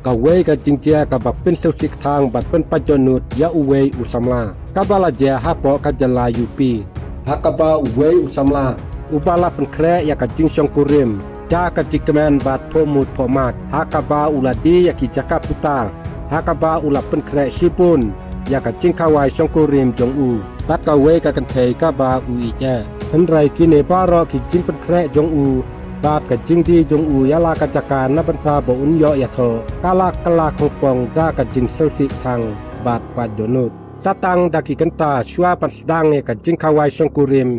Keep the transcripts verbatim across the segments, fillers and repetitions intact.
Kawei ka jingjia kaba pynslewsih kthang bad pynpait dohnud ïa uwei u samla kaba la jia hapoh ka jylla U P, ha kaba uwei u samla uba la pynkhreh ïa ka jingshongkurim da ka jingkmen bad phohmut phohmat, ha kaba u la die ïa ki jaka puta, ha kaba u la pynkhreh shibun ïa ka jingkhawai shongkurim jong u bad kawei ka kynthei kaba u ïeit. Hynrei kine baroh ki jingpynkhreh jong u bad ka jingdie jong u ïa la ka jaka na bynta ba un ïoh ïathoh, ka la kylla khongpong da ka jingslewsih kthang bad pait dohnud. Sa tang da ki kynta shuwa ban sdang ïa ka jingkhawai shongkurim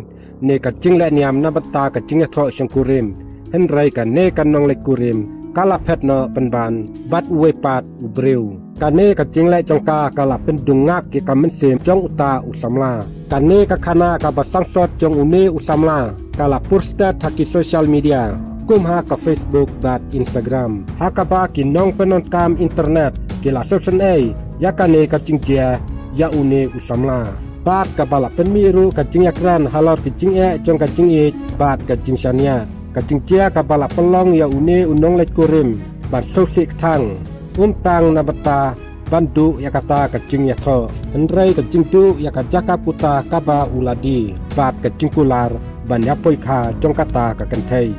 ne ka jinglehniam na bynta ka jingïathoh shongkurim, hynrei kane ka nongleit kurim ka la phet noh pynban bad uwei pat u briew. Kane ka jingleh jong ka ka la pyndungak ïa ka mynsiem jong uta u samla. Kane ka khana kaba sangsot jong une u samla ka la pur stet ha ki social media, kum ha ka Facebook bad Instagram, ha kaba ki nongpyndonkam internet ki la sngewsynei ïa kane ka jingjia ïa une u samla, bad kaba la pynmih ruh ka jingïakren halor ki jingeh jong ka jingïeit bad ka jingshaniah. Ka jingjia kaba la pynlong ïa une u nongleit kurim ban slewsih kthang, ym tang na bynta ban duh ïa kata ka jingïathoh, hynrei ka jingduh ïa ka jaka puta kaba u la die bad ka jingkular ban ïapoikha jong kata ka kynthei.